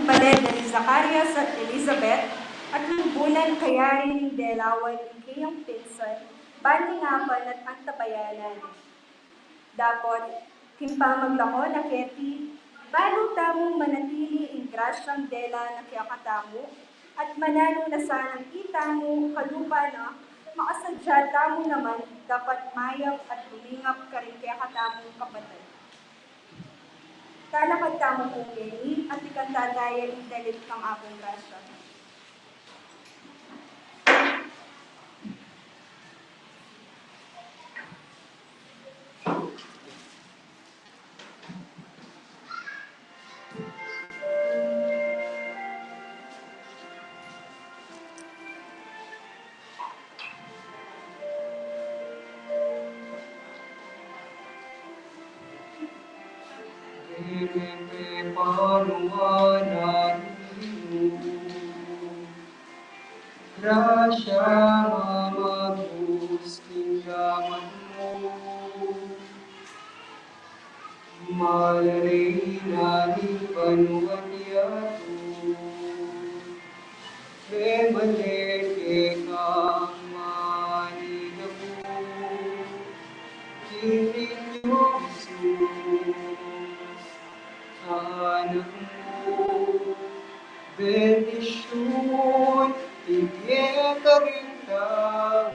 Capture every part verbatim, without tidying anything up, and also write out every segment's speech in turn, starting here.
Baled ni Zacarias at Elizabeth, atlung bulan kayari ning delawan ing kayang pinsan, ban ning apan at antabayanan. Dapot, king pamaglako na keti, balu tamung manatili ing grasyang dela na kekatamu, at mananu na sanang itamu kalupa na, makasadya tamu naman dapat mayap at lumingap karing kekatamung kapatad. Talakad tamu pu ngeni, at ikanta taya ing dalit kang Apung Grasya. Dili pepanuan na inu. Grasya mamagus king gamat mu. Malerenan ning banua't yatu, memale kekang maninapu, king Ninyung Jesus, Anak mu, bendisyun, ibie karing tau.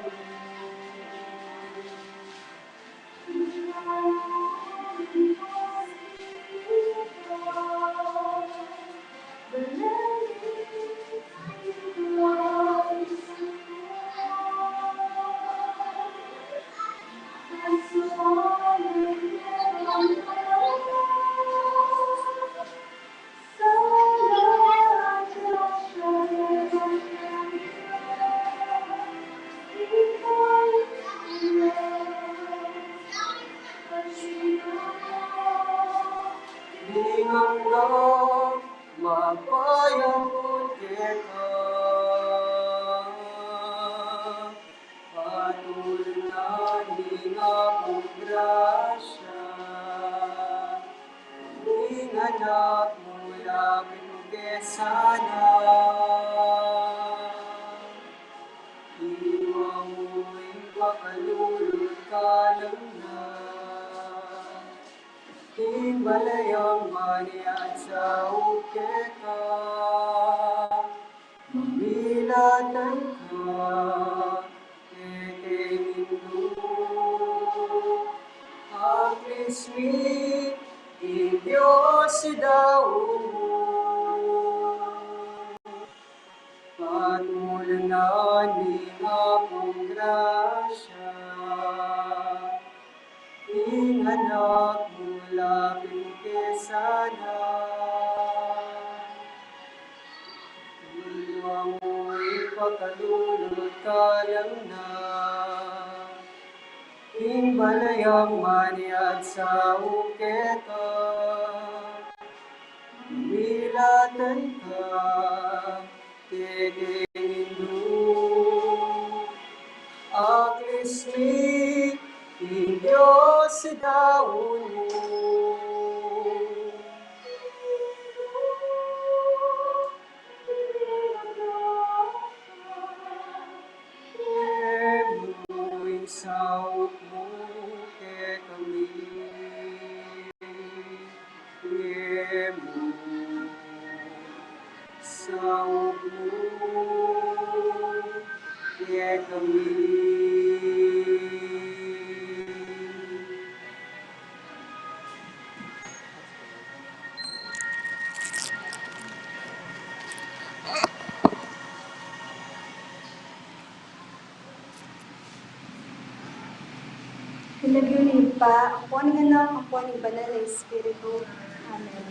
Ing anggang mapayaun keka. Patulun na ning Apung Grasya, ing Anak mu lapit mu ke sana. Ing Ibpa mu ing pakalulu at kalam na, ing bale yang manyad saup keka. Mamilatan ka kekeng Indu, aklis mi ing Dios sidaun mu. Patulun na ning Apung Grasya, ing Anak mu lapit ke sana. Ing Ibpa mu ing pakalulu at kalam na, ing bale yang manyad saup keka. Mamilatan ka kekeng Indu, aklis mi ing Dios sidaun mu. Ing saup mu kekami. Ing saup mu King lagyu ning Ibpa, ampo ning Anak, ampo ning Banal a Espiritu. Amen.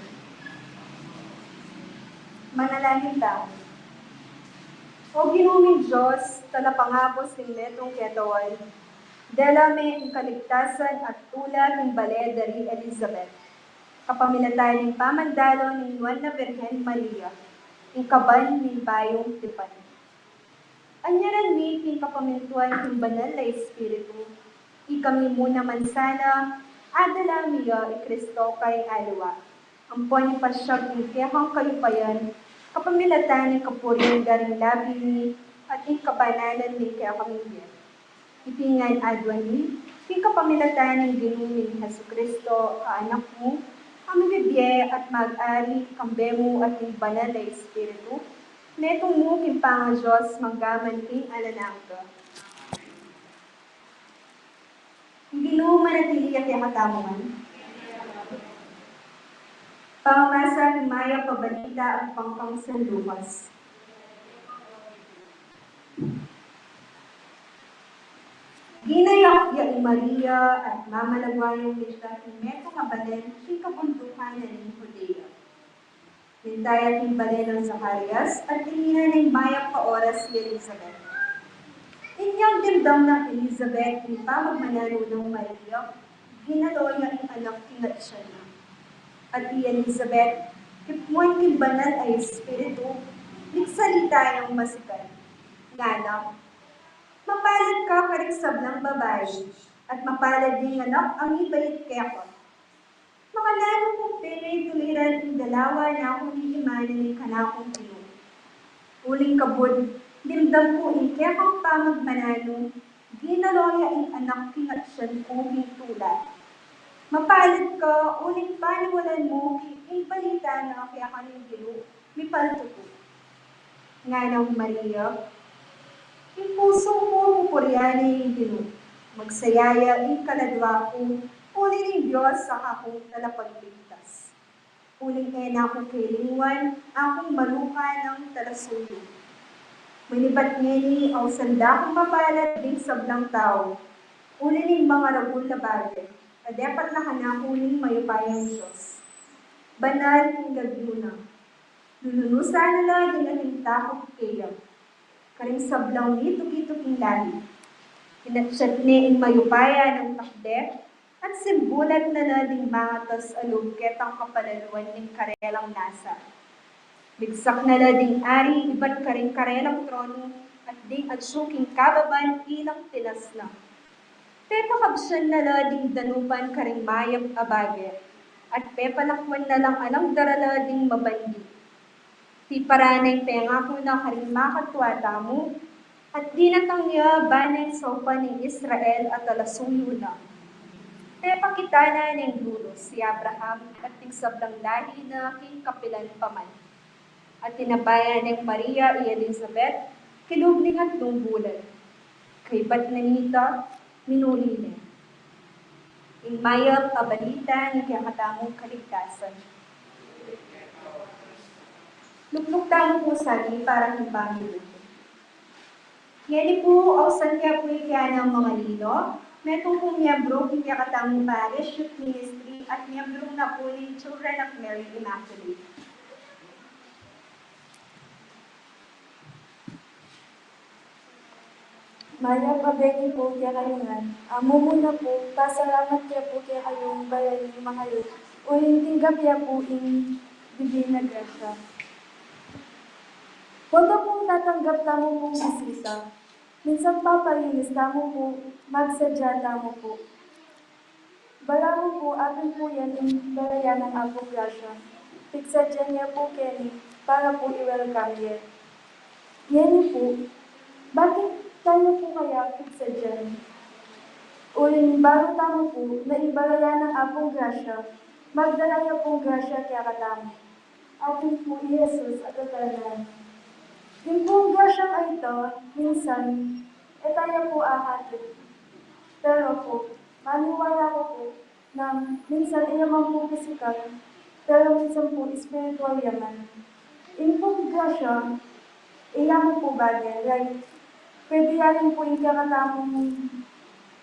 Manalangin tamu. O Ginu ming Dios, talapangabus ning metung ketawan, dela me ing kaligtasan at tula king bale da ri Elizabeth, kapamilatan ning pamandalo ning Nuan a Birhen Maria, ing kaban ning bayung tipan. Anyaran mi king kapamintuan ning Banal a Espiritu, ikami mu naman sana, adala mi ya i Kristo karing aliwa, ampo ing pasiag ning kekang kayupayan, kapamilatan ning kapurian da ring labi mi, at ing kabanalan ning kekaming bie. Iti ngan aduan mi, king kapamilatan ning Ginu ming Jesucristo, a Anak mu, a mibibie at mag-ari kambe mu at ning Banal a Espiritu, metung mu king pangaDios, mangga man king alang angga. Ing Ginu manatili ya kekatamu ngan. Pamamasa ning Mayap a Balita agpang kang San Lucas. Ginayak ya i Maria at mamalagwa yang mita king metung a balen king kabundukan na ning Judea. Minta ya king bale nang Zacarias at ilinan ning mayap a oras i Elizabeth. Inyang dimdam nang Elizabeth ing pamagmananu nang Maria, ginalo ya ing anak king atian na. At i Elizabeth, kipmuan king Banal a Espiritu, migsalita yang masikan. Ngana, "Mapalad ka karing sablang babai, at mapalad ding anak a mibait keka. Makananu kung pepatuliran ing dalawa na ku ning imanan ning kanakung Ginu. Uling kabud, dimdam ku ing kekang pamagmananu, ginalo ya ing anak king atian ku king tula. Mapalad ka, uling paniwalan mu king balita na keka ning Ginu, mipaltutu." Nganang Maria, "Ing pusu ku pupurian ne ing Ginu, magsaya ya ing kaladua ku, uli ning Dios a kakung talapagligtas. Uling e na ku kelingwan, akung maluka nang talasuyu. Manibat ngeni, ausan da kung mapalad ding sablang tau, uli ning mangaragul a bage, a depat na kanaku ning mayupayang Dios. Banal ing lagyu na. Lununusan na la ding ating takut keya, karing sablang mituki-tuking lahi. Inatyat ne ing mayupaya nang takde, at simbulat na la ding mangatas a lub ketang kapalaluan ning karelang nasa. Bigsak na la ding ari ibat karing karelang tronu, at ding atyu king kababan ilang tinas na. Pepakabsian na la ding danupan karing mayap a bage, at pepalakuan na lang alang darala ding mabandi. Tiparan na ing pengaku na karing makatua tamu, at dinatang ya bang saupan ning Israel a talasuyu na. Pepakita na neng lulus i Abraham at ding sablang lahi na king kapilan pa man." At tinabayan neng Maria i Elizabeth kilub ning atlung bulan. Kaybat na nita, minuli ne. Ing mayap a balita ning kekatamung kaligtasan. Lukluk tamu pu sa uli para king pamilya. Ngeni pu, ausan ke pu ing kekatamung manganinu, metung pung miyembru king kekatamung parish youth ministry at miyembru na pu ning Children of Mary Immaculate. Mayap a beni pu kekayu ngan. Mumuna pu, pasalamat ke pu kekayung balen ning makayu, uling tinggap ye pu ing divina grasya. Pota pung tatanggap tamu pung bisita. Minsan papalinis tamu pu, magsadya tamu pu. Balamu pu, atin pu yan ing balayan nang Apung Grasya. Pigsadyan ya pu keni para pu i-welcome ye. Ngeni pu, bakit tamu pu kaya pigsadyan? Uling balu tamu pu na ing balayan nang Apung Grasya, magdala ya pung grasya kekatamu. Atin pu i Jesus a tatalanan. Ing pung grasyang a ita, minsan, E taya pu akakit. Pero pu, maniwala ku pu na minsan e ya man pu pisikal, pero minsan pu espiritual ya man. Ing pung grasya, e ya mu pu bage, like, pwede ya rin pu ing kekatamung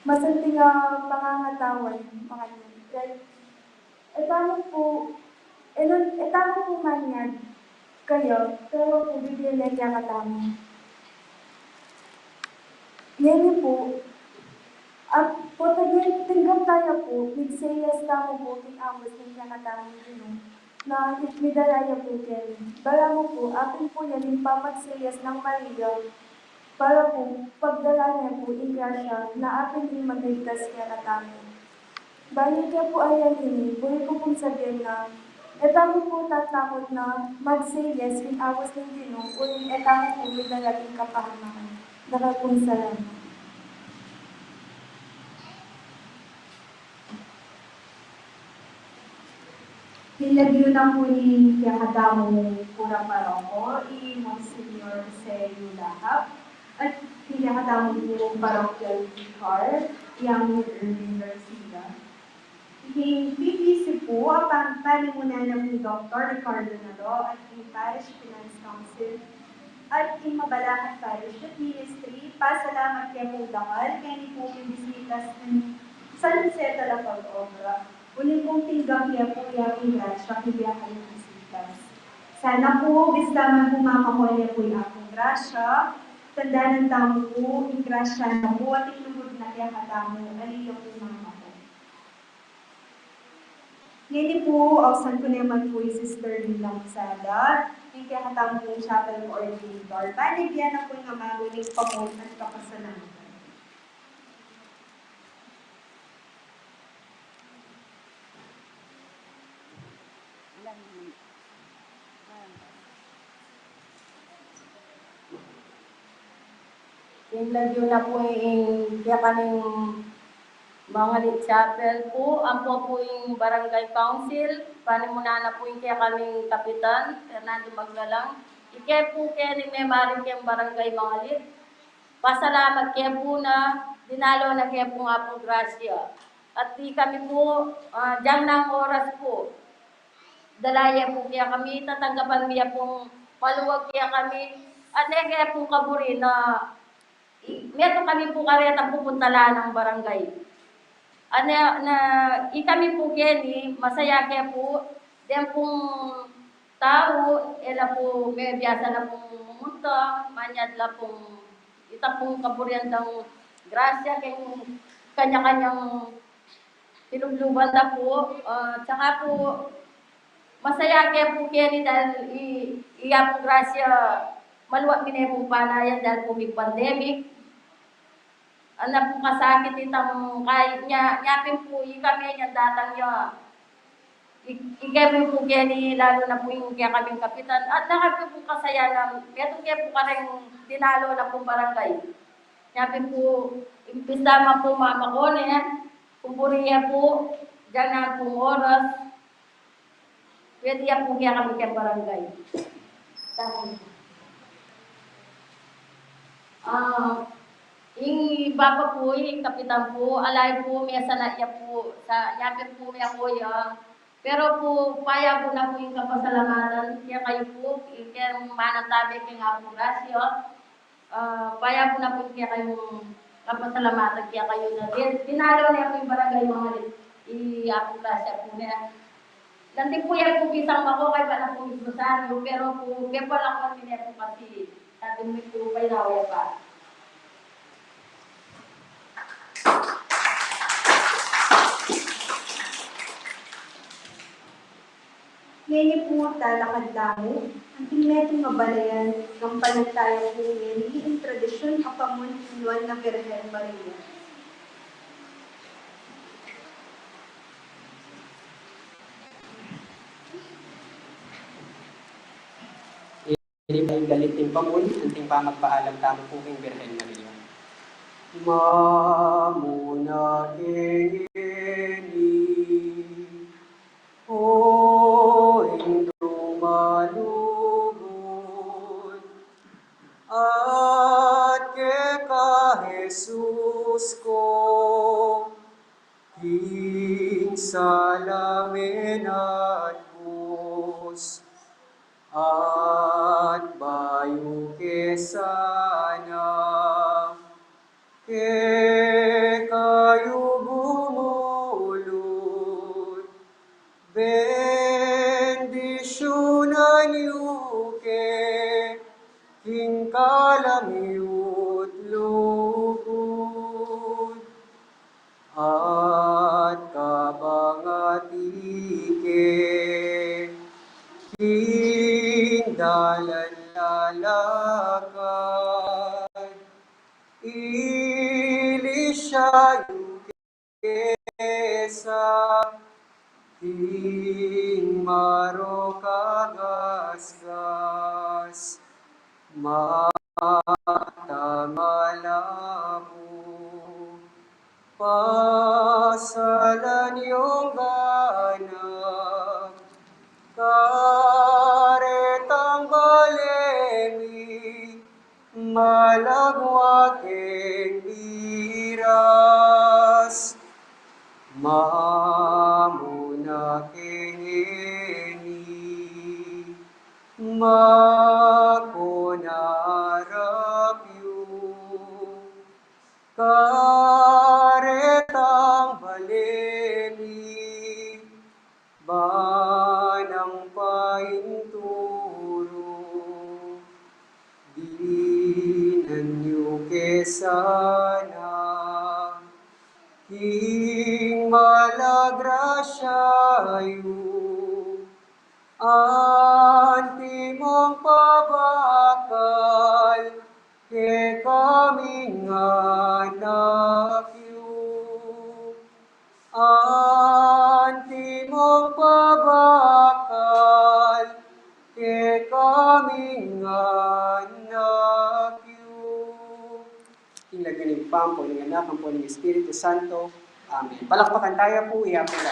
masanting a pangangatawan, makanyan. Like, e tamu pu, e na, e tamu pu manyad kaya, pero pu bibie ne kekatamu. Ngeni pu, at pota tinggap taya pu, migsayas tamu pu king aus ning kekatamung Ginu, na midala ya pu keni. Balamu pu, apin pu ya ning pamagsayas nang Maria, para pu pagdala ne pu ing grasya na apin ding magligtas kekatamu. Bale ke pu, aya ini, buri ku pung sabian na e tamu pu tatakut na mag-say yes king aus ning Ginu, uling e tamu pu midala king kapahamakan. Dakal pung salamat. King lagyu na pu ning kekatamung kura paroko, i Monsignor Jose Yulahap, at king kekatamung parochial vicar, i Angel Erwin Garcia. King P P C pu, a pang-, panimunan na ning Doktor Ricardo Nalo, at king Parish Finance Council, at king Mabalacat Parish Youth Ministry, pasalamat ke pung dakal keni pung bisitas ning San Jose Talapag-obra. Uli pung tinggap ya pu ya king grasya king kekayung bisitas. Sana pu, bista man pu mamako ne pu ya pung grasya, tandanan tamu pu, ing grasya na pu atin lugud na kekatamu, ali ya pu mamako. Ngeni pu, ausan ku naman pu i Sister Lina Lozada, ing kekatamung chapel coordinator. Bale, bie na pu ing amalu ning pamung at kapasalamatan. King lagyu na pu ing kekatamung Mangalit Chapel pu, ampo pu ing Barangay Council, panimunan na pu ing kekaming Kapitan, Fernando Maglalang, ike pu keni memari king Barangay Mangalit. Pasalamat ke pu na dinalo na ke pu ing Apung Grasya. At ikami pu, ah, dyang nang oras pu, dala ye pu kekami, tatanggapan mi ye pung maluag kekami, at ne ke pung kaburi na i-, metung kami pu kareta pupunta la nang barangay. At ne, na, ikami pu keni, masaya ke pu, deng pung tau, e la pu, mebiasa la pung mumunta, manyad la pung, ita pung kaburian dang grasya, keng kanya-kanyang tilubluban da pu, ah, tsaka pu, masaya ke pu keni dahil i-, iya pu grasya, maluat mi ne pung panayan dahil pu king pandemic. Ana pu kasakit itang kai-, nya, nya pin pu ikami nya datang ya. I-, ikami pu keni lalu na pu ing kekaming Kapitan. At nakapi pu kasaya na, metung ke pu kareng dinalo na pung barangay. Nya pin pu, imbis na man pu mamako ne, kung buri ye pu, dyan na pung oras, pwede ya pu kekami keng barangay. Tama. Ah, ing bapa pu, ing Kapitan pu, ala ya pu, miyasanay ya pu, sa, nya pin pu miyako ya. Pero pu, payabu na pu ing kapasalamatan kekayu pu, ing keng manang tabi keng Apung Grasya. Ah, payabu na pu ing kekayung kapasalamatan kekayu na di-, dinalo ne pu ing Barangay Mangalit, i Apung Grasya pu ne. Lanti pu ya pu bisang mako kaybat na pu ing rosaryo, pero pu, kepalakwan mi ne pu kasi, sabi mi pu, pairawa ya pa. Ngeni pu talakad tamu, anting metung a balayan, gampanan taya pu ngeni ing tradisyun a pamun ning Nuan a Birhen Maria. Ini pa ing galit ning pamun, anting pamagpaalam tamu pu king Birhen Maria. Mamuna keni, o Indu malugud, at keka Jesus ko, king sala me at bus, at bayu ke sana kekayu bumulud, bendisyunan yu ke king kalam yu't lugud, at kabangati ke king dalan lalakad, ilisya yu ke sa king marok a gasgas, mata malabo, pasalan yung ganap, karetang bale mi, malagwa keng miras, mamuna ke ngeni, makunarap yu, karetang bale mi, banang painturu, dinan yu ke sana king malagrasya yu, antimong pabakal kekaming anak yu, antimong pabakal kekaming anak yu. King lagyu ning Ibpa, ampo ning Anak, ampo ning Espiritu Santo. Amen. Palakpakan tayo pu, iya pu la.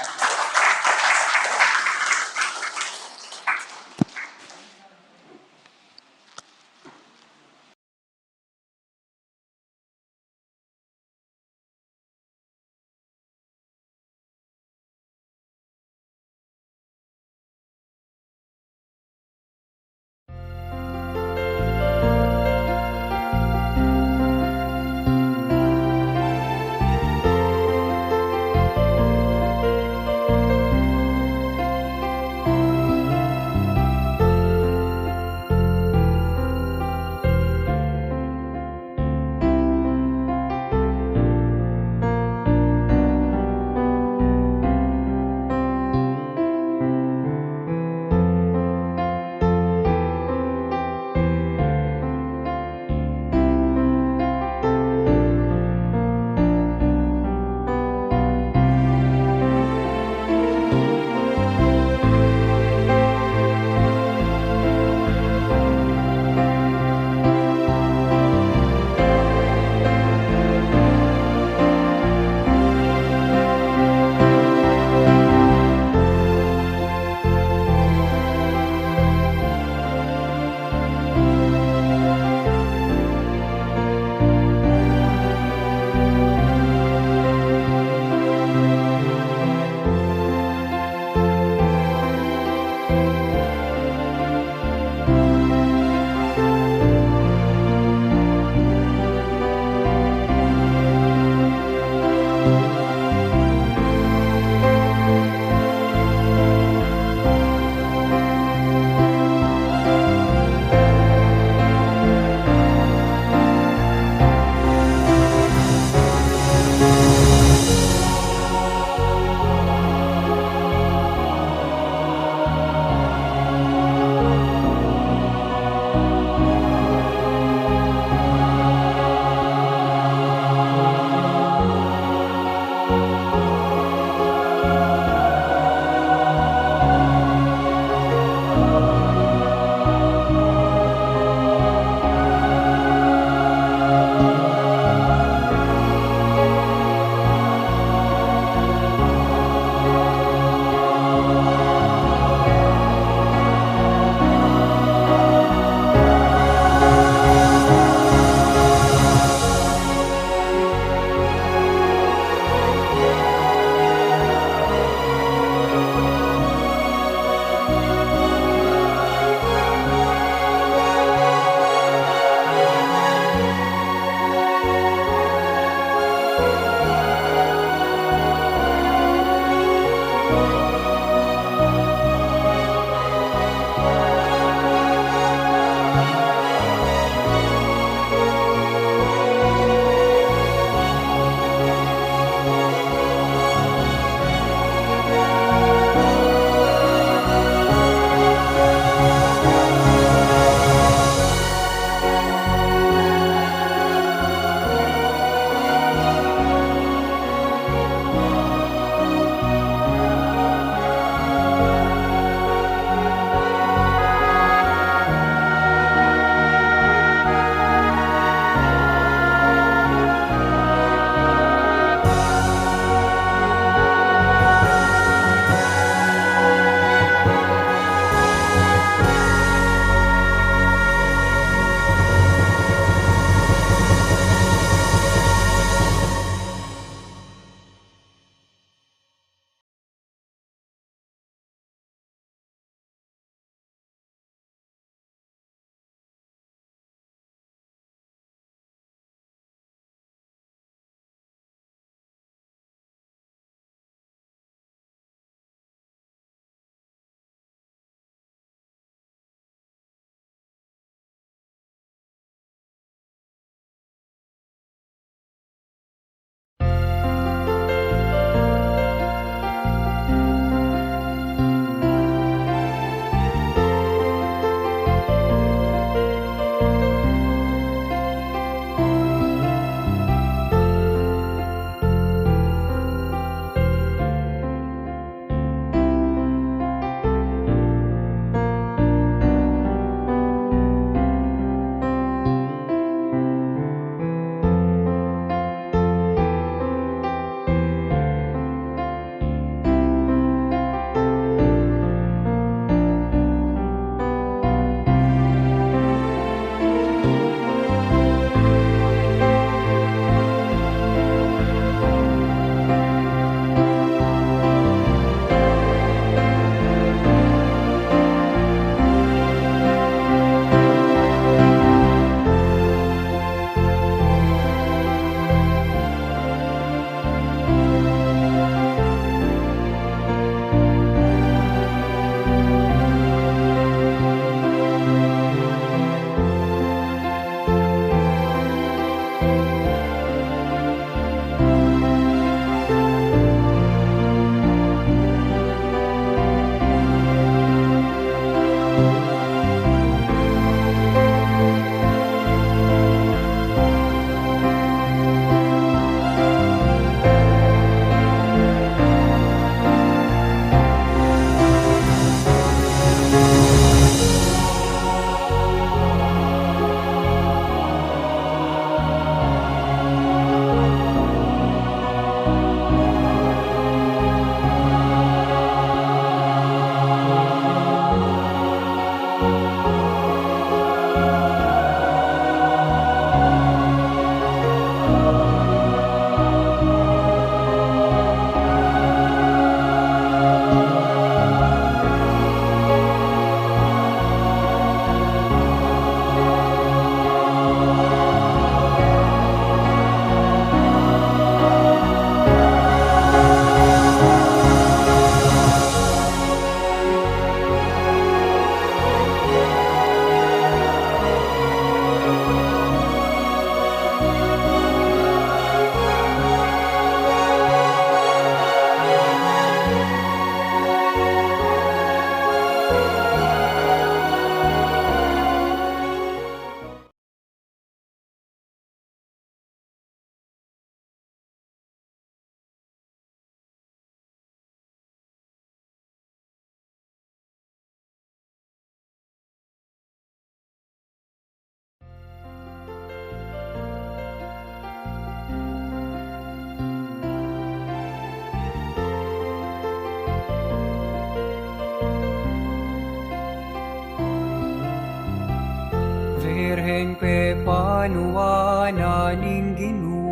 Banua na ning Ginu,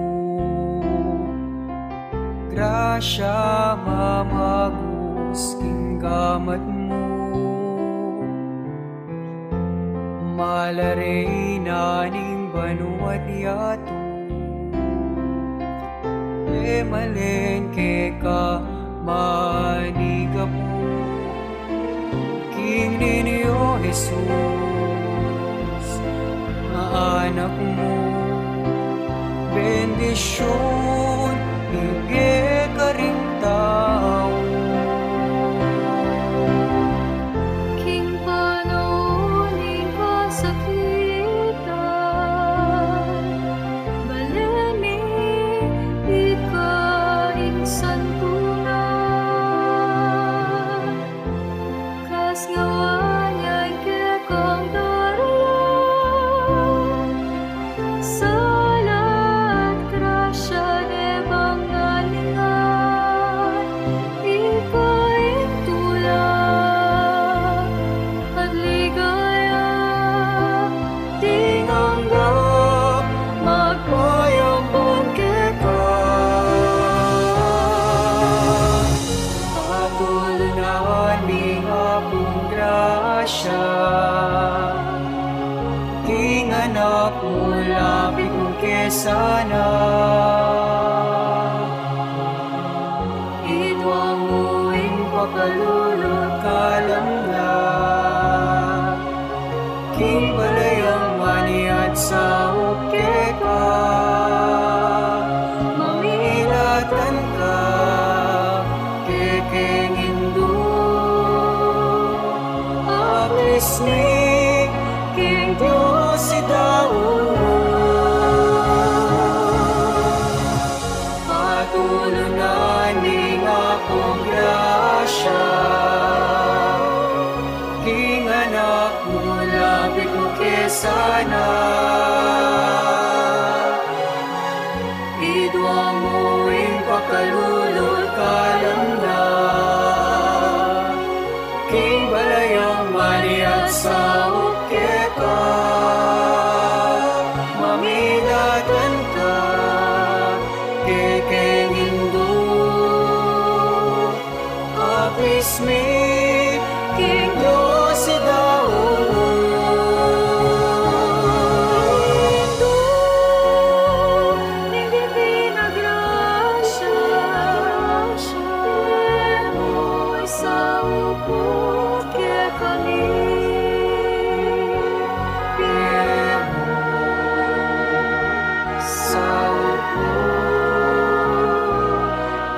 grasya mamagus king gamat mu. Mala reyna ning banua't yatu, e malen keka manigapu. King ninu Jesus, anak mu, bendisyun ibie karing tau. King panaun ning kasakitan, balen mi ika ing santunan. Kasngawaan yang kekang darla, sala at grasya de bang ngan ika ing tula at ligaya. Ding angga magpayaban keka. Patulunan ning Apung grasya king anak mu, lapit mu ke sana. Idwa mu ing pakalulu at kalam na, king balayang maniat saup keka, mamilatan ka kekeng Indu. Aklis mi king Dios idaun. Patulunan ning Apung grasya king anak mu, lapit mu ke sana. Idwa mu ing pakalulu at kalam na, king balayang maniat saup keka, mamilatan ka kekeng Indu. Aklis mi king Dios idaun. Indu ning Divina Grasya, pie mu isaup kekami, pie mu isaup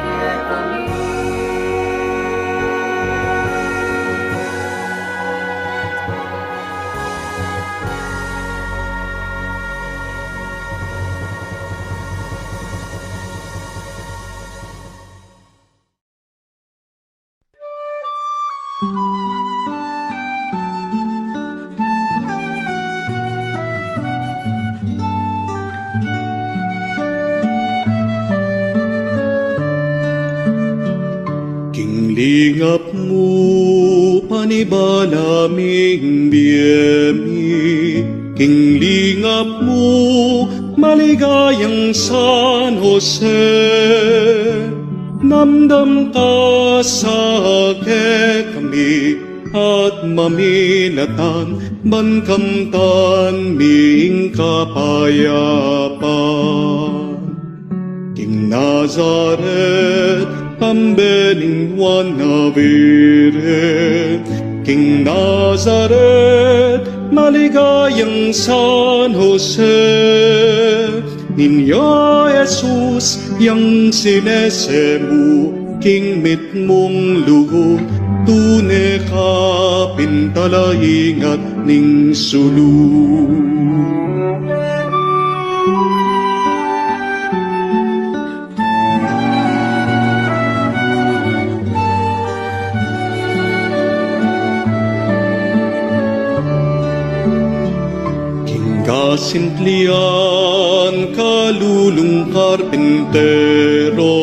kekami. King lingap mu panibala mi ing bie mi, king lingap mu maligayang San Jose. Namdam ka sa kekami at mamilatan, ban kamtan mi ing kapayapan. King Nazaret, kambe ning Juan Naviren, king Nazaret, maligayang San Jose. Niño Jesus, yang sinese mu king mitmung lugud, tune ka pin talaingat ning sulu. King kasimplian, kalulung karpintero,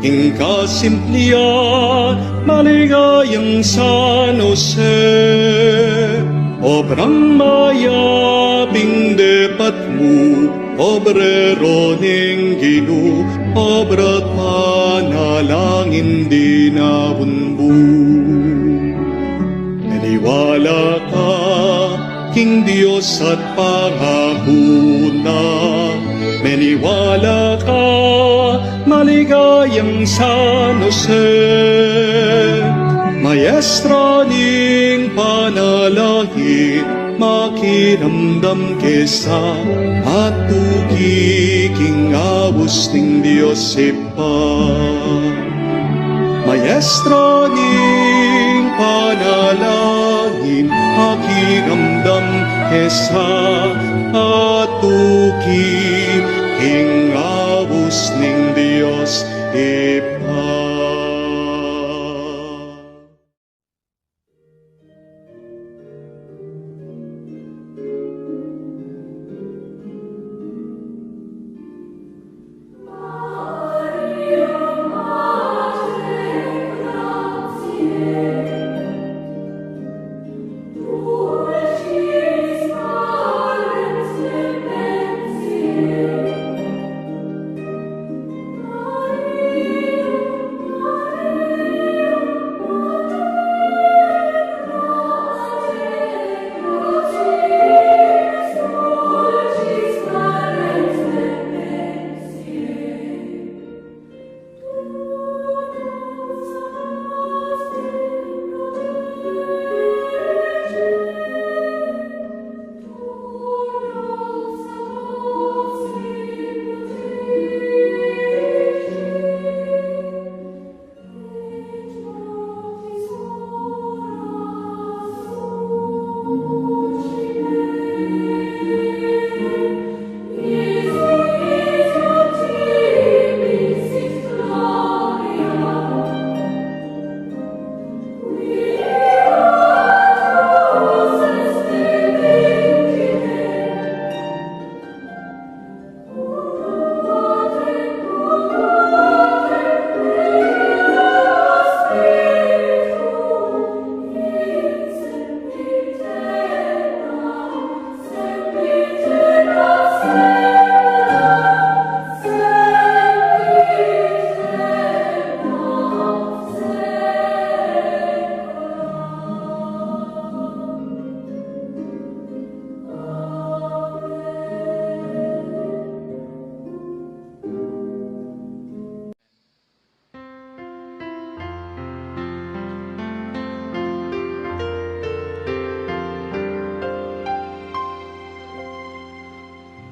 king kasimplian, maligayang San Jose. Obrang mayap ing depat mu, obrero ning Ginu, obra't panalangin dinaun mu. Maniwala ka king Dios at pangaku na, maniwala ka, maligayang San Jose, maestra ning panalangin, makiramdam ke sa at tuki king abus ning Dios Ibpa. Maestra ning panalangin, makiramdam ke sa at tuki king abus ning Dios Ibpa.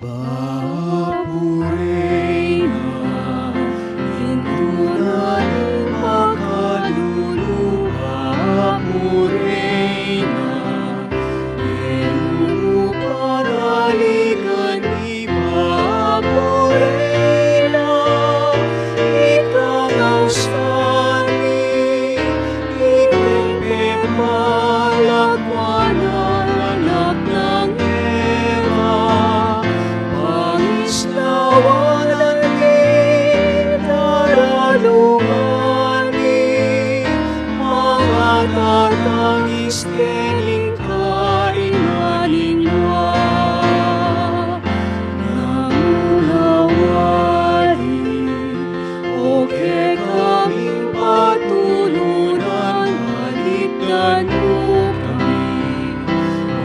Bapu Reyna, ing tunay pakalulu, Bapu Reyna, e mu panaligan, Bapu Reyna, ikang ausan mi, ikang pepalagwa nang anak nang Eva, pangislawan mi, daralungan mi, mangatatangis ke ning karingan ning Ibpa. Nanu awari, o kekaming patulunan, balikdan mu kami,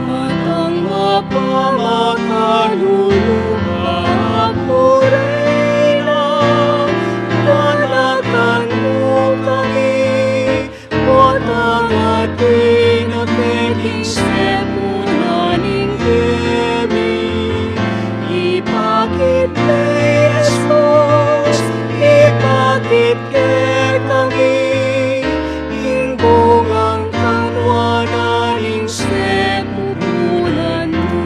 matang mapamakalulu, Bapu Reyna, panakan mu kami, matang atin a king sepunan ning bie mi, ipakit ke Jesus, ipakit kekami ing bungang kanwanan ning sepupunan mu.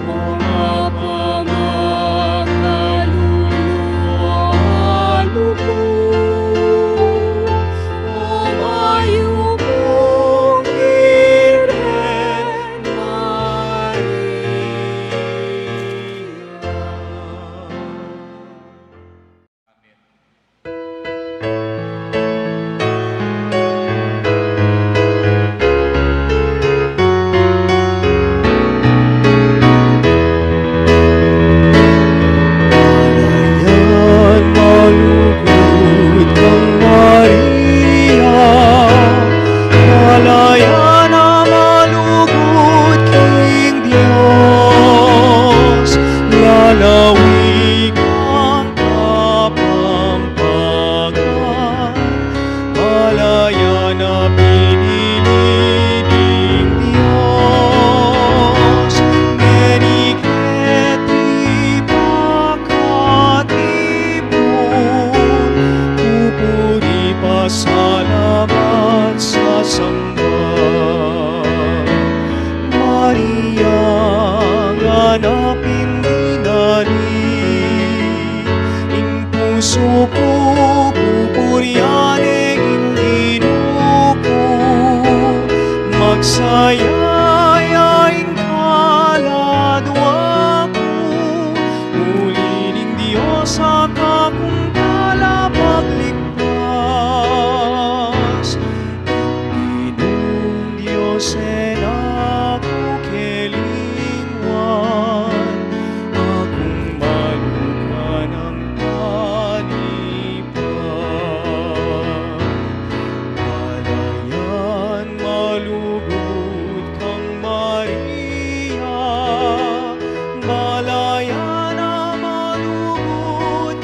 O mapamakalulu a lugud, o mayupung Birhen Maria. pusu ku, pupurian ne ing Ginu ku. Magsaya ya ing kaladwa ku, uli ning Dios a kakung talapagligtas. Ing Ginung Dios e na ku kelingwan, a kung malupa nang panipan. Balayan malugud kang Maria, balayan a malugud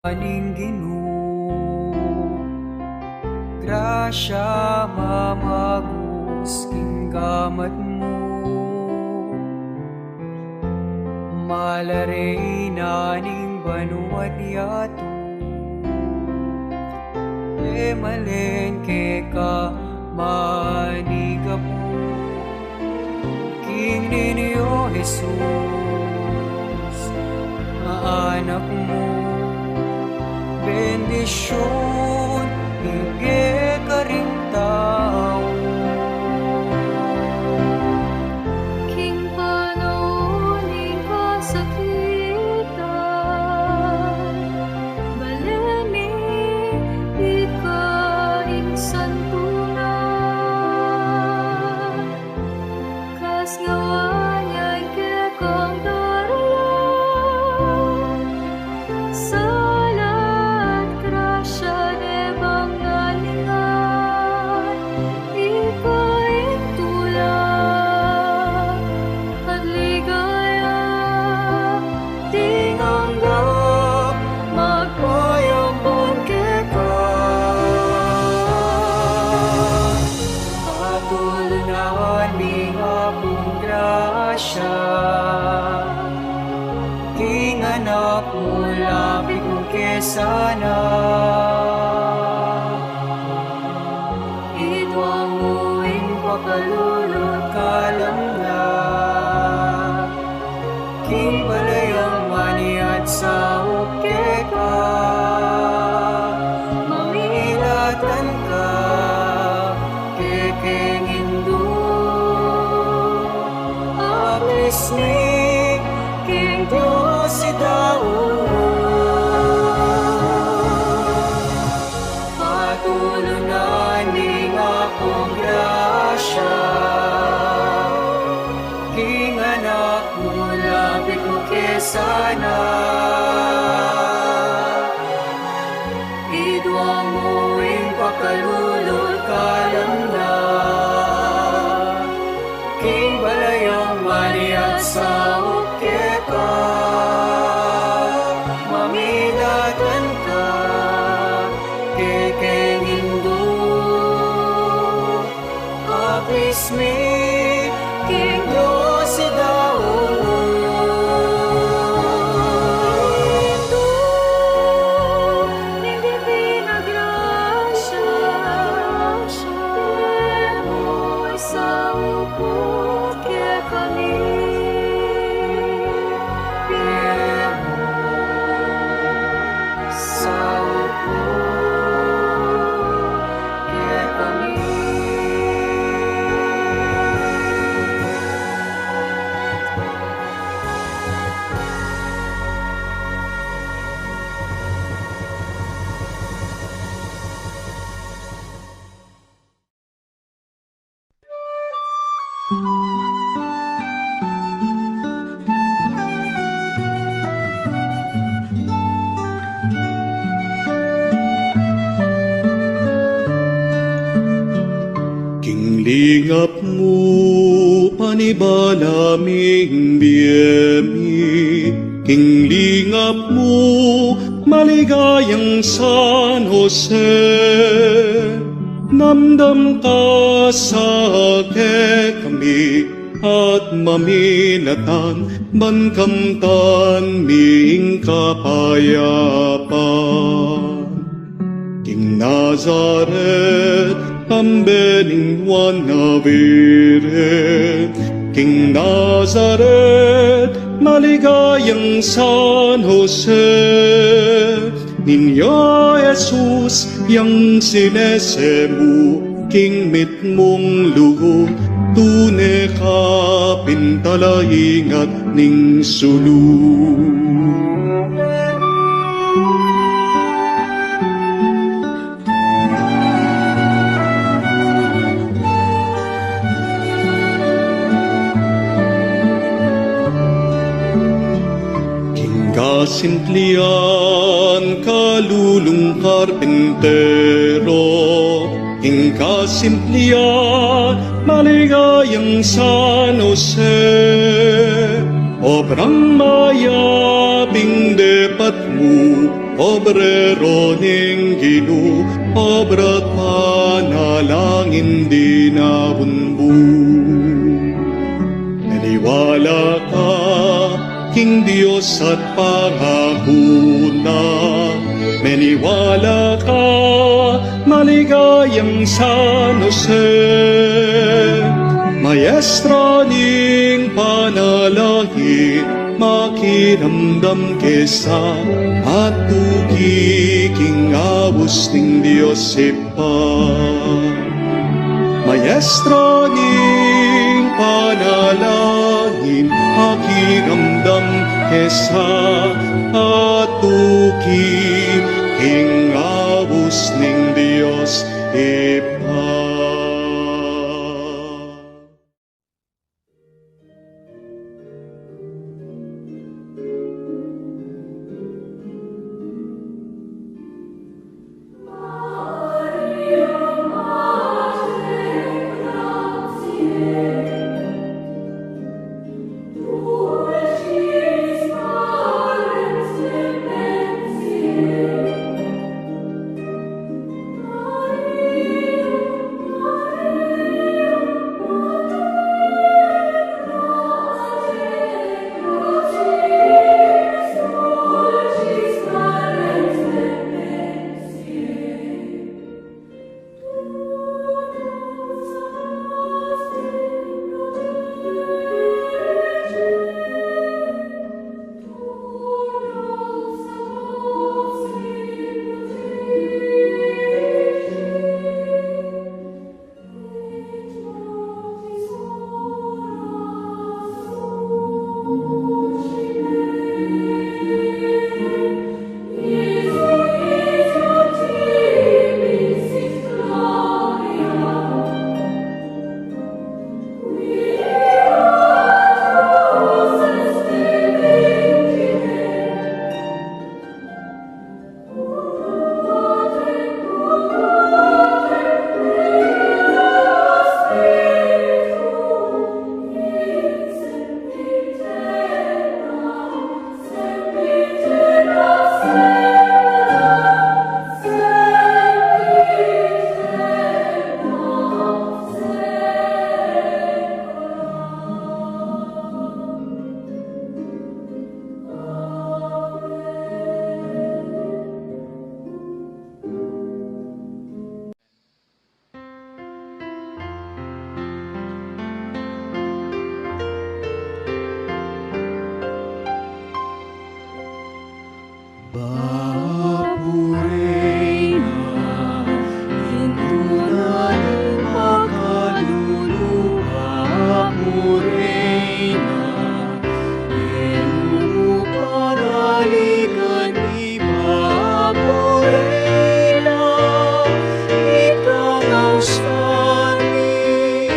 ning Ginu, grasya mamagus king gamat mu. Mala reyna ning banua't yatu, e malen keka manigapu. King Niño Jesus a Anak mu, bendisyun ibie karing tau. King panaun ning kasakitan, bale mi ika ing santunan. Kasngawang ya ing kekang daraya, sala at grasya ne bang nalingan, ika ing tula at ligaya, ding angga magpayampun keka. Patulunan ning Apung grasya, king anak mu lapit mu ke sana. Idwang mu ing pakalulu at kalamnan, king balayang maniat saup keka, mamilatan ka kekeng Indu, apismi king Dios ing tau. Patulunan ning Apung grasya, king anak mu lapit mu ke sana. Idwang mu ing pakalulu at kalamnan, king balayang maniat saup keka, mamilatan ka kekeng Indu, apismi king Dios ing tau. Indu ning Divina Grasya, pie mu isaup kekami, pie mu isaup kekami. King lingap mu, panibala ming bie mi, king lingap mu, maligayang San Jose. Damdam ka sa kekami at maminatan, ban kamtan mi ing kapayapan. King Nazaret, kambe ning Juan a Virgen, king Nazaret, maligayang San Jose, Niño Jesus yang sinese mu, king mitmung lugud, tune ka pin talaingat ning sulu. King kasimplian, kalulung karpintero, king kasimplian, maligayang San Jose, obrang mayap ing depat mu, Obrero ning Ginu, obra't panalangin di nabunbu. Meniwala ka king Dios at pangaku na. Meniwala ka, maligayang San Jose. Maestra ning panalangin, makiramdam ke sa at tuki king abus ning Dios Ibpa. Maestra ning panalangin, makiramdam ke sa at tuki king abus ning Dios Ibpa. Bapu Reyna, ing tunay ning pakalulu, Bapu Reyna, ing panaligan mi, Bapu Reyna, ikang ausan mi,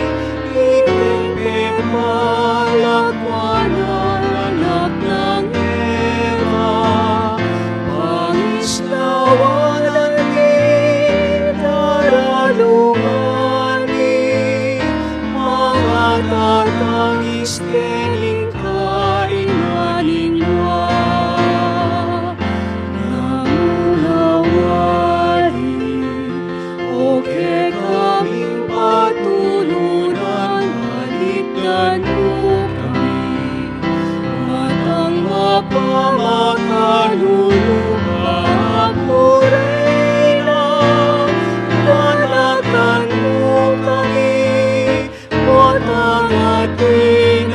ikang pepalakwan nang anak nang Eva, pangislawan mi, daralungan mi, mangatatangis kening kainan ning wa. Nanu na wari, o kekaming patulunan, balikdan mu kami. Matang mapamakalulu, Bapu Reyna, panatan mu kami. Matang atin a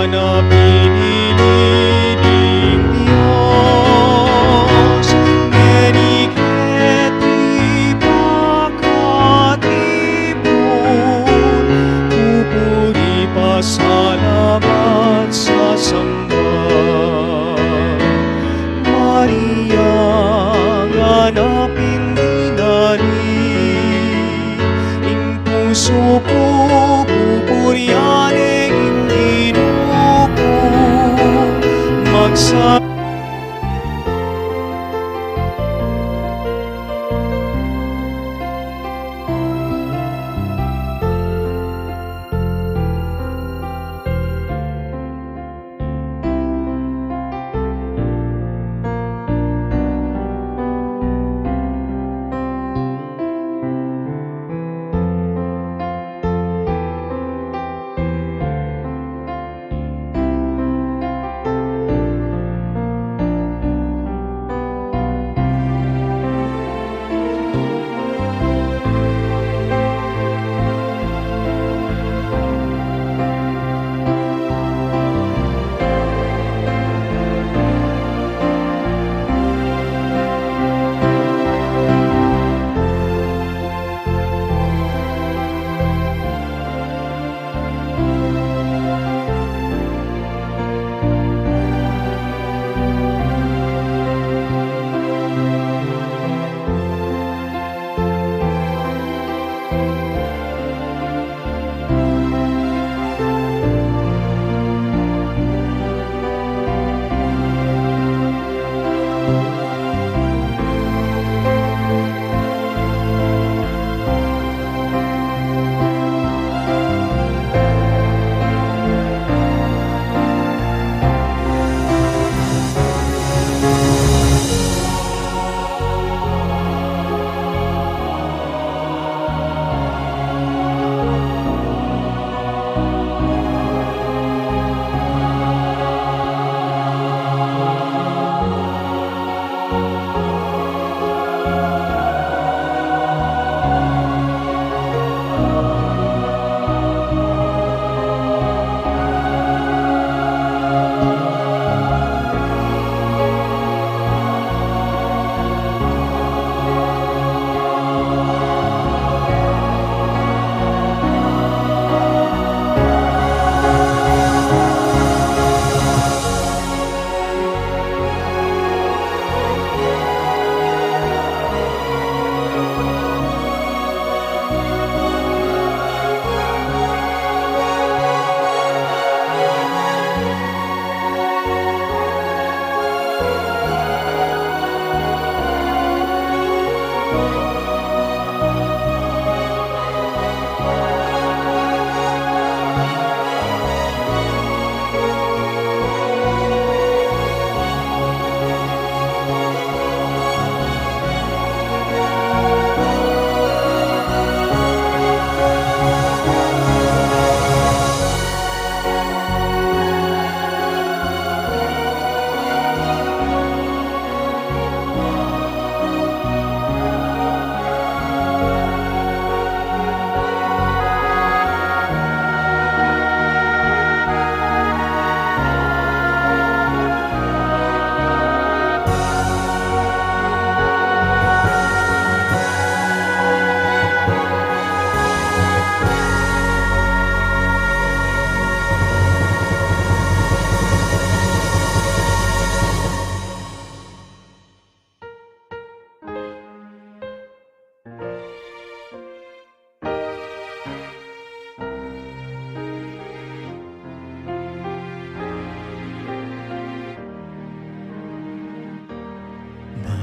Na pinili ning Dios, ngeni keti pakatipun, pupuri, pasalamat, sasamba. Maria, nganapin dinari, ing pusu ku pupurian ne ing Ginu ku, magsa-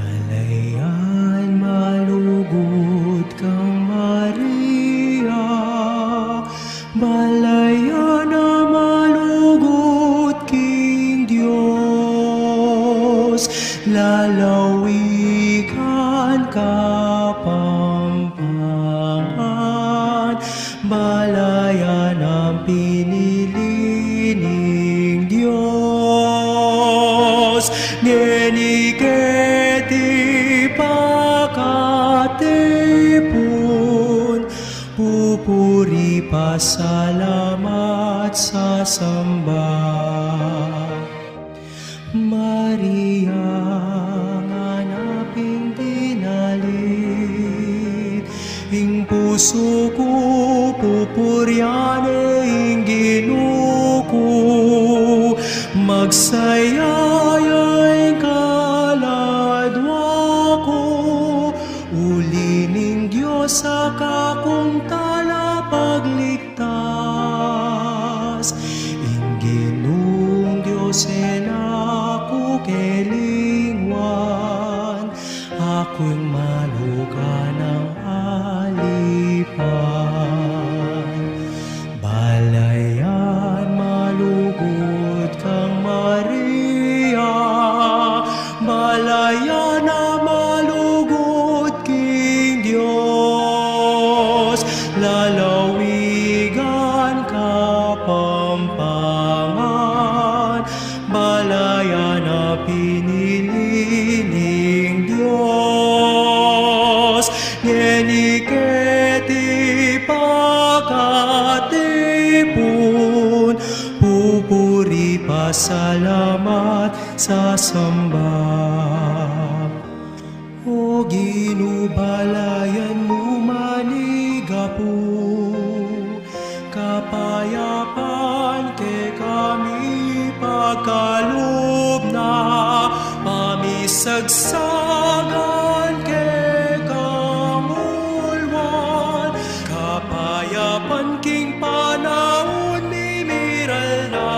Balayan a malugud kang Maria, balayan a malugud king Dios, lalawigan Kapampangan, balayan a pinili ning Dios, ngeni keti pakatipun, pupuri, pasalamat, sasamba. Maria, nganap ing dinalit, ing pusu ku pupurian ne ing Ginu ku, magsaya ya ing kaladwa ku, uli ning Dios a kakung talapagligtas, ing Ginung Dios e na ku kelingwan, aku ing manukan nang alipan. Balayan malugud kang Maria, balayan a malugud king Dios, lalawigan Kapampangan, balayan a pinili ning Dios, ngeni keti pakatipun, pupuri, pasalamat, sasamba. O Ginu, balayan mu manigapu, kapayapan kekami pagkalub na, pamisagsagan kekang ulwan, kapayapan king panaun mimiral na.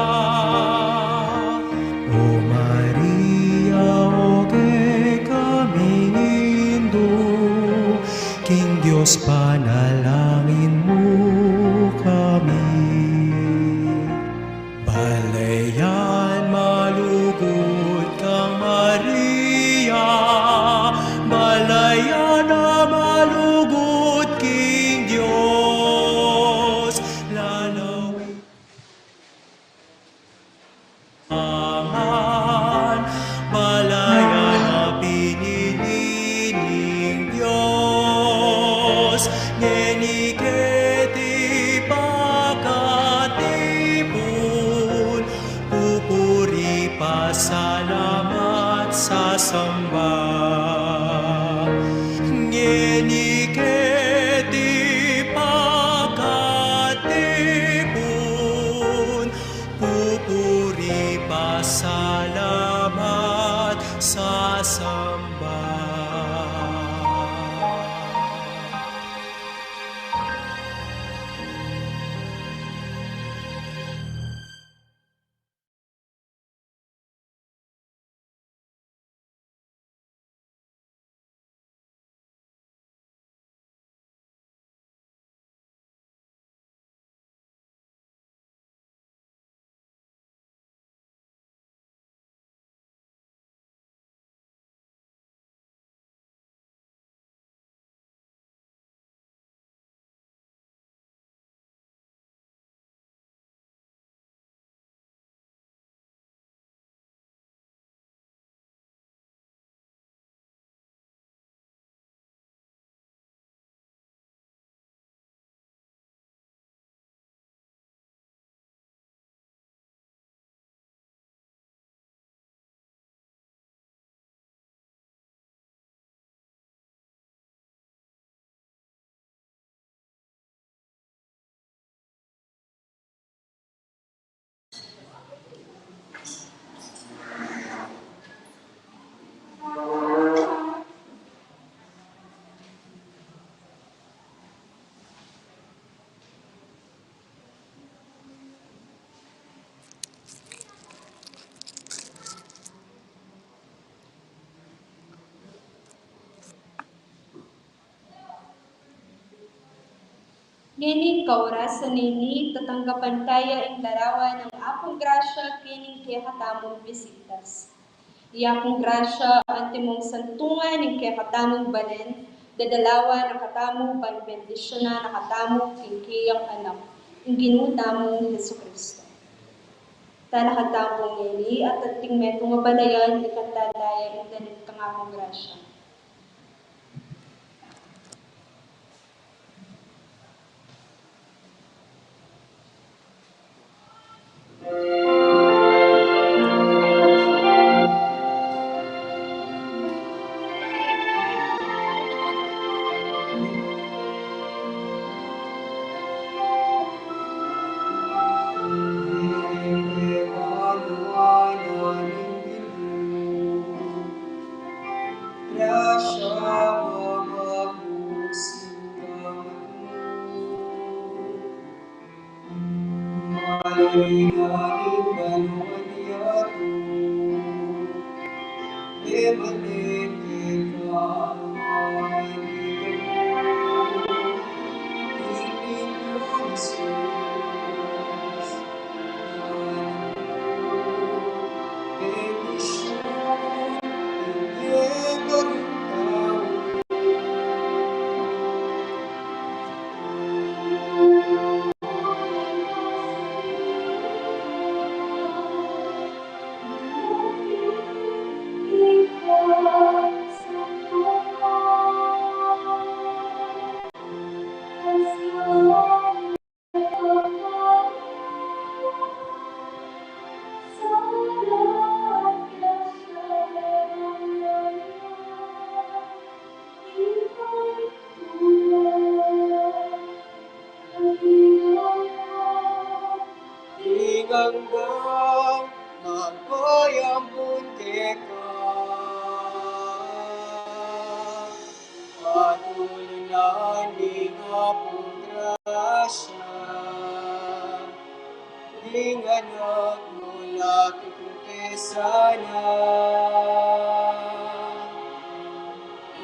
O Maria, o kekaming indu, king Dios panalangin mu kami. Balayan malugud kang Maria, balayan a malugud king Dios, lalawi Aman, balayan a pinili ning Dios, ngeni keti pakatipun, pupuri, pasalamat, sasamba. Ngeni keti pakatipun, pupuri, pasalamat, sasamba. Ngening kaorasan a ini, tatanggapan taya ing larawan nang Apung Grasya kening kekatamung bisitas. Iya pung grasya, antimong santungan ing kekatamung balen, dadalawan na katamu ban bendisyunan na katamu king keyang Anak, ing Ginu tamung Jesucristo. Talakad tamu ngeni at anting metung a balayan, ikanta taya ing dalit nang Apung Grasya. Ing anggang magpayampun keka, patulunan ning Apung grasya, ing anak mu lapit ke sana.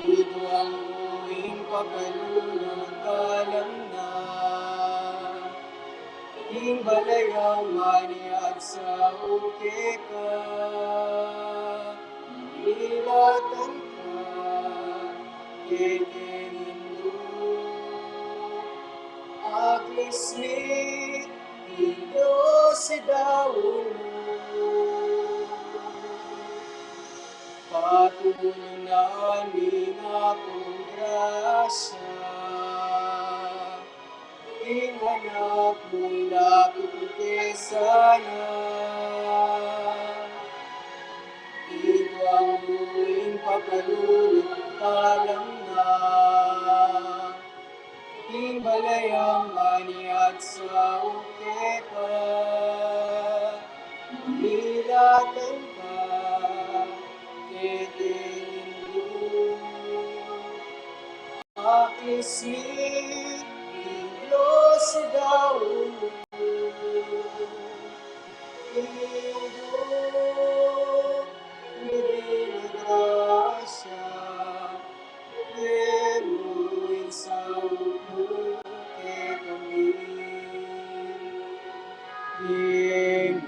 Ituang mu ing pakalulu, kalam na ing balayang maniat sa keka, ilatan ka keti ning Indu. Aklis mi ing Dios ing daun mu, patulunan ning Apung grasya, ing anak mu lapit ke sana. Ituang mu ing pakalulu, kalam na ing balayang maniat sa keka, ilatan ka keti ning Indu. Aklis mi ing Dios ing daun mu, Indu mi ning grasya, Ing saup mu kekami. Ing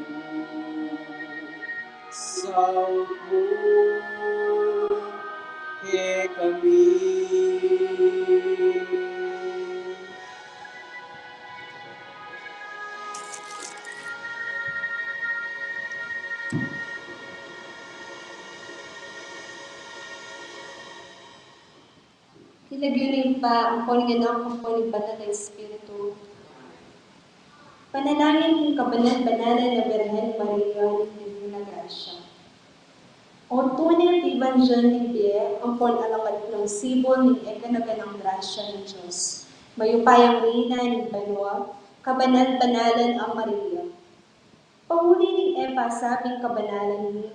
saup mu kekami. King lagyu ning Ibpa, ampon ning Anak, ampon ning Banal a Espiritu. Panalangin king kabanal-banalan a Birhen Maria ning Divina Grasya. O tune at ibanjel ning bie, ampon alamat nang sibul ning e kanaganang grasya ning Dios. Mayupayang Reyna ning banua, kabanal-banalan a Maria. Pauli ning e pasabing kabanalan mi,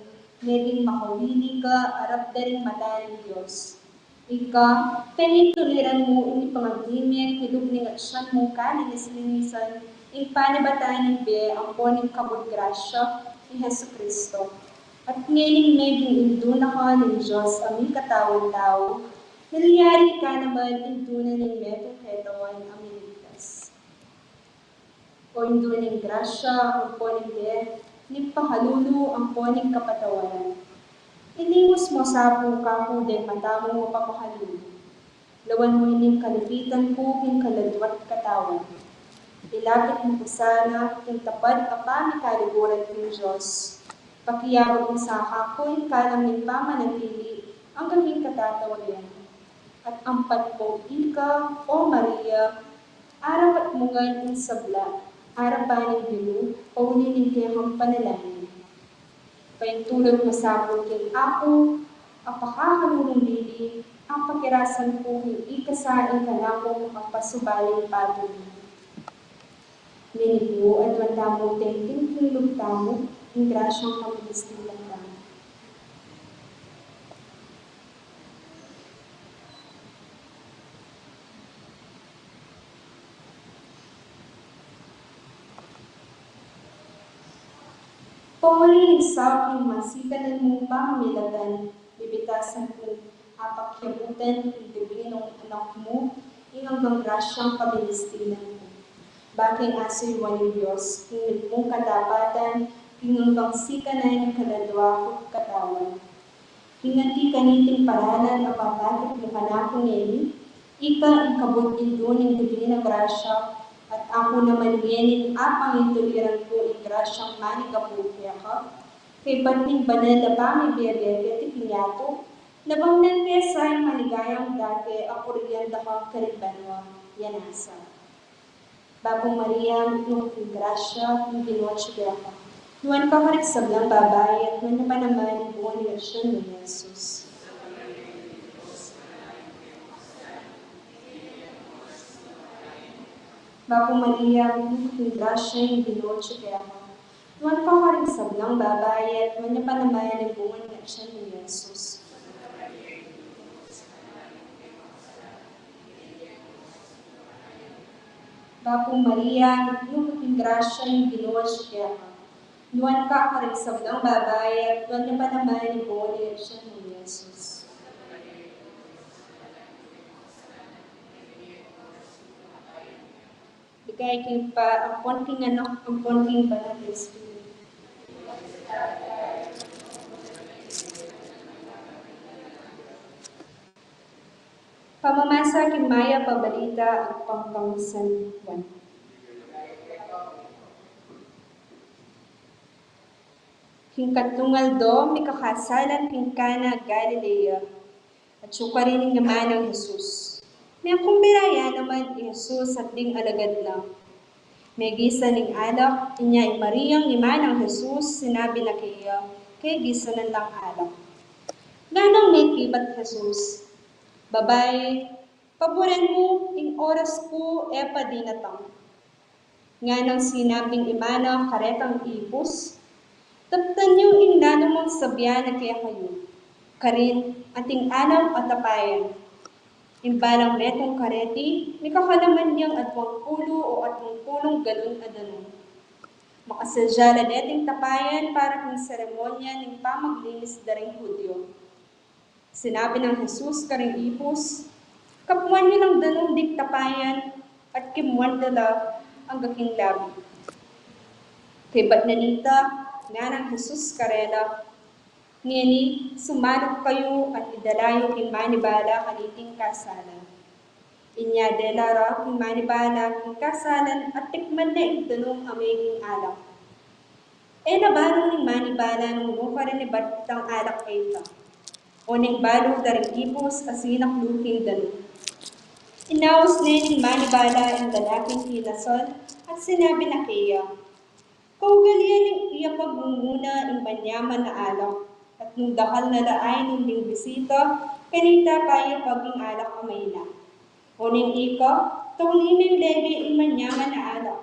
meging makawili ka arap da ring mata ning Dios. Ika, pengituliran mu ing pangagni mi king lub ning atyan mung kalinis-linisan, ing panibatan ning bie ampon ning kabud grasya, i Jesucristo. At ngening meging Indu na ka ning Dios a mikatawan tau, milyari ka naman Indu na ning metung ketawan a miligtas. O Indu ning grasya, ampon ning bie, ning pakalulu, ampon ning kapatawaran. Ilimus mu sa pu kaku deng mata mung mapamakalulu. Lawan mu ining kalipitan ku king kaladwa't katawan. Ilapit mu ku sana king tapat a pamikaliguran king Dios. Pakiabut mu sa kaku ing kalam ning pamanatili angga king katatawayan. At ampat pung ika, O Maria, arapat mu ngan ing sabla, arapan ning bie mu, pauli ning kekang panalangin. Paintulud mu sa pu king aku a pakakalulung bili, a pakirasan ku king ikasa ing kanakung makapasubaling patulan. Ngeni pu, aduan tamu king lub tamu ing grasyang pamagtistipan tamu. Pauli ning saup ning masikanan mung pamamilatan, bibitasan kung apakiabutan ning Dibinung Anak mu ing anggang grasyang kabinistinan ku. Bakeng asuyuan ning Dios king mitmung katapatan king anggang sikanan ning kaladua kung katawan. King anti kaniting paralan a papakit mu kanaku ngeni, ika ing kabud indu ning Dibina Grasya, at aku naman ngeni ing apangintuliran ku ing grasyang manigapu keka, kaybat ning banal a pamibiye keti king yatu, nabang nang kesa ing maligayang dake a purian da ka karin banua. Yan asa. Bapu Maria, mitmu ka king grasya, ing Ginu atyu keka. Nuan ka karing sablang babai, at nuan ya pa naman ing bunga ning atian mu, i Jesus. Bapu Maria, mitmu ka king grasya, ing Ginu atyu keka. Nuan ka karing sablang babai, at nuan ya pa naman ing bunga ning atian mu, i Jesus. Bapu Maria, mitmu ka king grasya, ing Ginu atyu keka. Nuan ka karing sablang babai, at nuan ya pa naman ing bunga ning atian mu, i Jesus. Ligaya king Ibpa, ampon king Anak, ampon king Banal a Espiritu. Pamamasa king Mayap a Balita agpang kang San Juan. King katlung aldo, mikakasalan king Cana, Galilea. Atyu karin ing ima nang Jesus. Mekumbira ya naman i Jesus at ding alagad na. Megisan ing alak, inya i Mariang ima nang Jesus sinabi na keya, kegisanan lang alak. Nganang mekibat Jesus, "Babai, paburen mu, ing oras ku e pa dinatang." Nganang sinabing ima na karetang ipus, "Daptan yu ing nanumang sabian a kekayu, karin ating alang a tapayan." Ing balang metung kareti, mikakalaman yang aduang pulu o atung pulung galon a danum. Makasadya la deting tapayan para king seremonya ning pamaglinis da ring Judio. Sinabi nang Jesus karing ipus, "Kapuan yu lang danum ding tapayan," at kimuan da la angga king labi. Kaybat na nita, nganang Jesus karela, "Ngeni, sumalup kayu at idala yu king manibala kaniting kasalan." Inya dela ra king manibala king kasalan at tikman na ing danum a meging alak. E na balu ning manibala nung nukarin ibat itang alak a ita. Oneng balu da ring ipus a sinaklu king danum. Inaus ne ning manibala ing lalaking kinasal at sinabi na keya, "Kaugalian ning iyapagmumuna ing manyaman a alak, at nung dakal na la ainum ning bisita, kanita pa iyapag ing alak a maina." Oneng ika, tauli meng lebe ing manyaman a alak.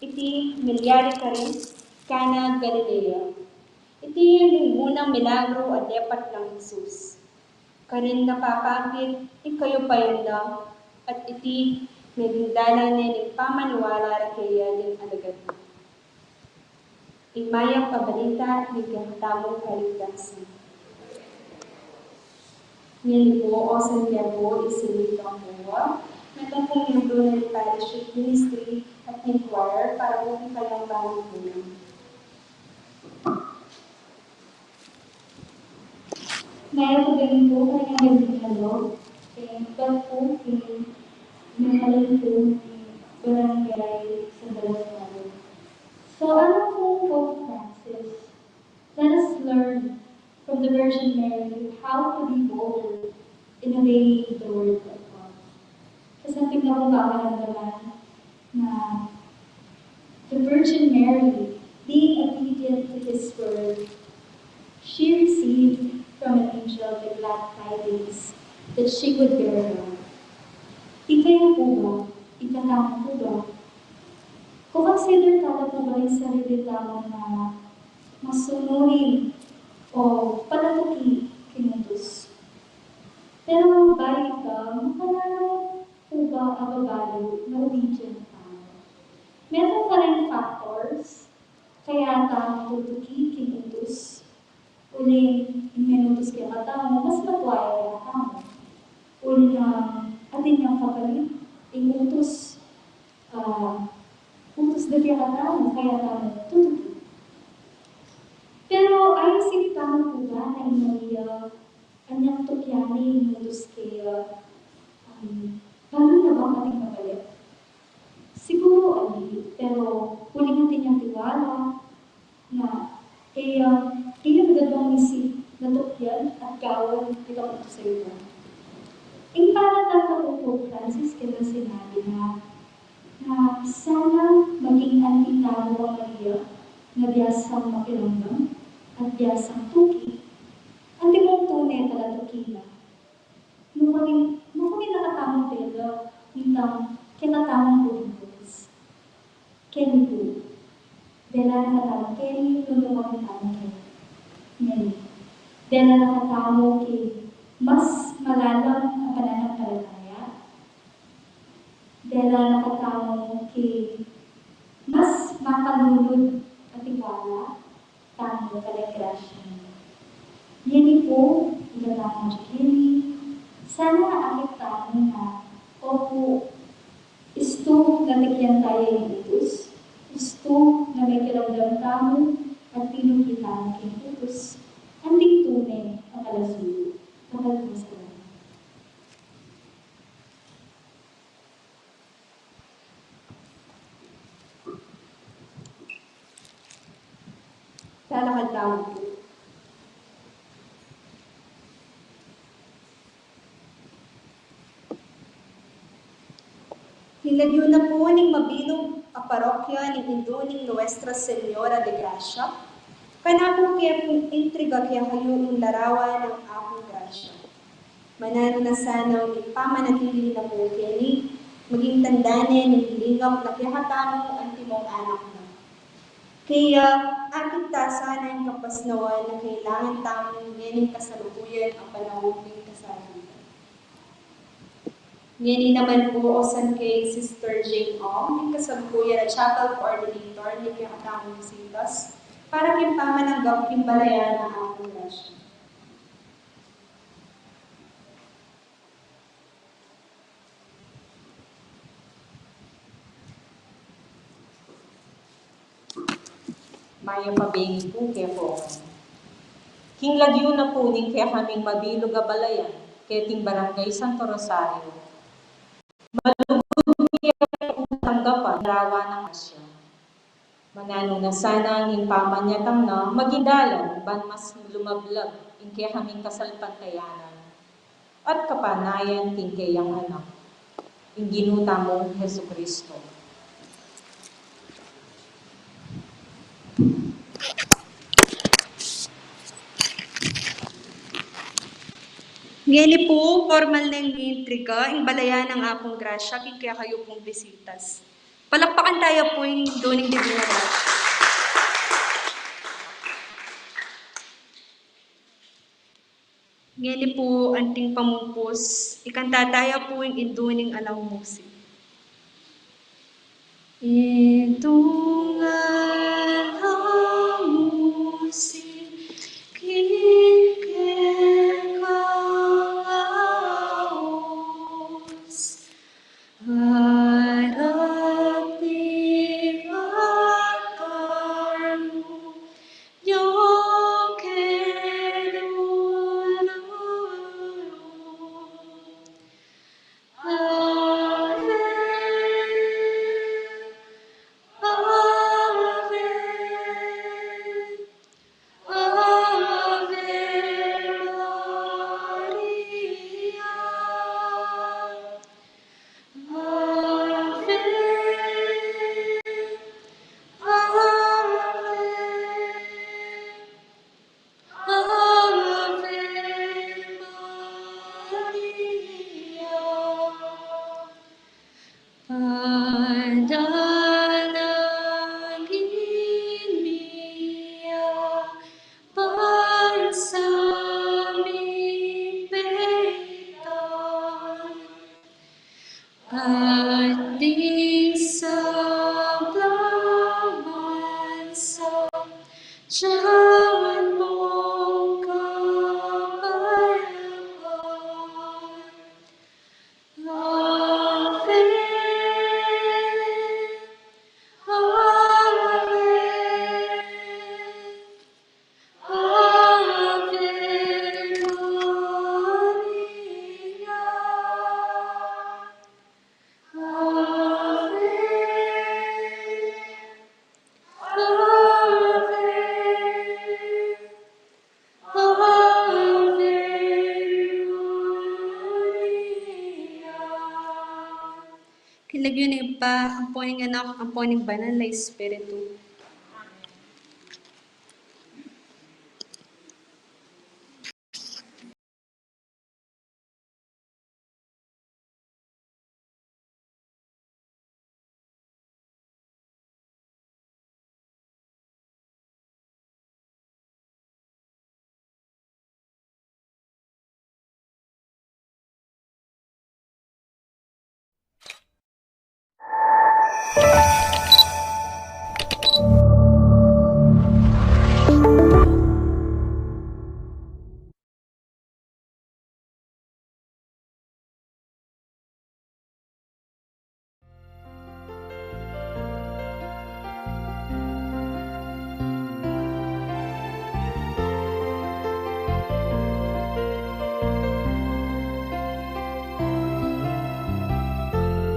Iti milyari karin Cana, Galilea. Iti ing munang milagru a depat nang Jesus. Karin na papakit ing kayupayan na, at iti meging dalan ne ning pamaniwala da keya ding alagad na. Ing mayap a balita ning kekatamung kaligtasan. Ngeni pu, osan ke pu ing singitang kuwa, metung pung miyembru na ning Fellowship Ministry at ning choir para pu king kayang bangungunan. Mayap a gabing pu, kanyang gabing alo, keng ibat pu, keng mamalan pu, keng barangay San Bartolomé. So, alang pu Pope Francis, let us learn from the Virgin Mary how to be bold in obeying the word of God. Kasi ang tingnan mo, baka naman na the Virgin Mary, being obedient to his word, she received from an angel the glad tidings that she would bear a son. Ikayu pu ba? Ikatamu pu ba? Ko-consider tala pu ba ing sarili tamu na masunurin o palatuki king Dios? Pero bayu ita, makananu pu ba a babalu na obedient tamu? Meron pa ring factors kaya Kaya tamu tutuki king utus, uling ing menutus kekatamu, mas matua ya kekatamu. Uling atin yang kapalit, ing utus, ah, utus da kekatamu, kaya tamu tutuki. Pero ayusip tamu pu ba na ing Maria, anyang tukian ne ing utus keya, um, lalo na bang atin kapalit? Siguru ali, pero uling atin yang tiwala na keya, keya magad bang misi na tukian at gawan itang utus a ita. Ing palatandang Pope Francis keta sinabi na, na sana maging anti tamu kang Maria, na biasang makiramdam at biasang tuki, antimong tune tala tuki na. Nukarin, nukarin na katamung dela nitang kekatamung puritus. Keni pu, dela na katamu keni, nung nukarin tamu keni. Ngeni, dela na katamu king mas malalam a pananampalataya. Dela na katamu king mas makalulud a tiwala tamu karing grasya na. Ngeni pu, ikatamu keni, sana akit tamu na, opu, istu na tukian taya ing utus, istu na mekiramdam tamu at tinuki tamu king utus, anting tune a kalazulu. Kapag masalamat. Dalakal tamu pu. King lagyu na pu ning mabilug a parokya ning Indu ning Nuestra Señora de Gracia, kanaku ke pung intriga kekayu ing larawan nang Apung Grasya. Mananu na sanang ing pamanatili na pu keni, maging tanda ne ning lingap na kekatamu antimong anak na. Kaya, akit ta sana ing kapasnawan a kailangan tamu ngening kasalukuyan a panaun ning kasakitan. Ngeni naman pu, ausan keng Sister Jane Ong, ing kasalukuyan a chapel coordinator ning kekatamung bisitas, para king pamananggap king balayan nang Apung Grasya. Mayap a bengi pu kekongan. King lagyu na pu ning kekaming mabilug a balayan, keting Barangay Santo Rosario, malugud mi pung tanggapan ing larawan nang grasya. Mananu na sana ing pamanyatang na maging dalan ban mas lumablag ing kekaming kasalpantayanan at kapanayan king keyang Anak, ing Ginu tamung Jesucristo. Ngeni pu, pormal neng miintriga ing balayan nang Apung Grasya king kekayu pung bisitas. Palakpakan taya pu ing Indu ning Divina Gracia. Ngeni pu, anting pamupus, ikanta taya pu ing Indu ning Alang Musik. Indu ning Alang Musik, king kekang aus, arap di pagkamu, yo ke lulu. Ave, Ave Jaman mung kapayapan, Ave, Ave, Ave Maria. Ave, Ave, Ave Maria. King lagyu ning Ibpa, ampo ning Anak, ampo ning Banal a Espiritu.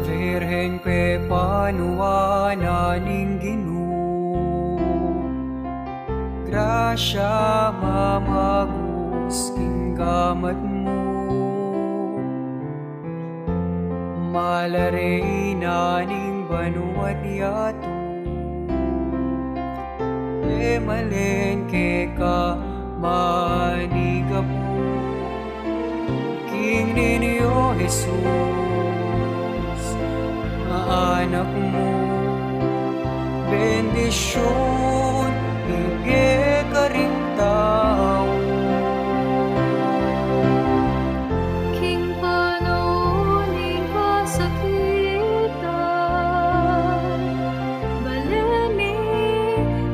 Virgen kepanuan na ning Ginu, grasya mamagus king gamat mu. Mala Reyna ning banua't yatu, e malen keka manigapu. King Niño Jesus, a anak mu, bendisyun ibie karing tau. King panaun ning kasakitan, bale mi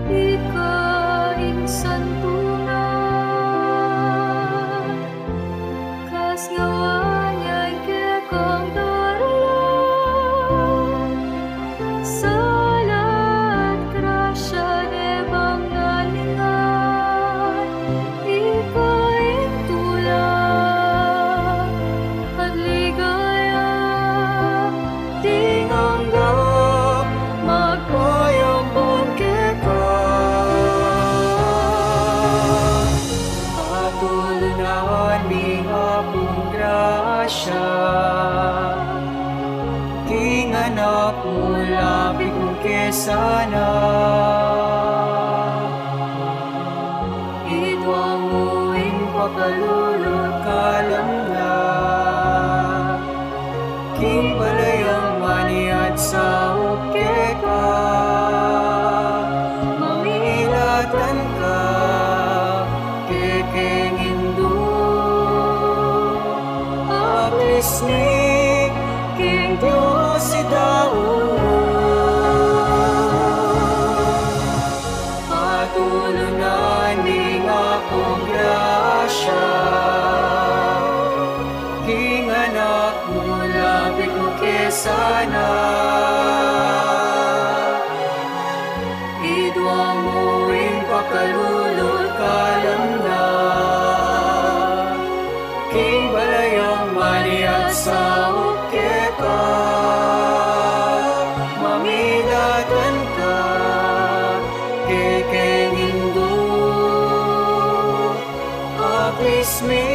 ika ing santunan. Kasngawaan yang kekang daralan, sala at grasya ne bang nalingan, ika ing tula at ligaya, ding angga magpayampun keka. Patulunan ning Apung grasya, king anak mu lapit mu ke sana. Idwang mu ing pakalulu at kalamnan, king balayan maniat saup keka. Mamilatan ka kekeng Indu, apisni king Dios idaun. Patulunan ning Apung grasya, king anak mu lapit mu ke sana. Idwang mu ing pakalulu at kalamnan, king balayan maniat saup keka. Mamilatan ka kekeng Indu, apisni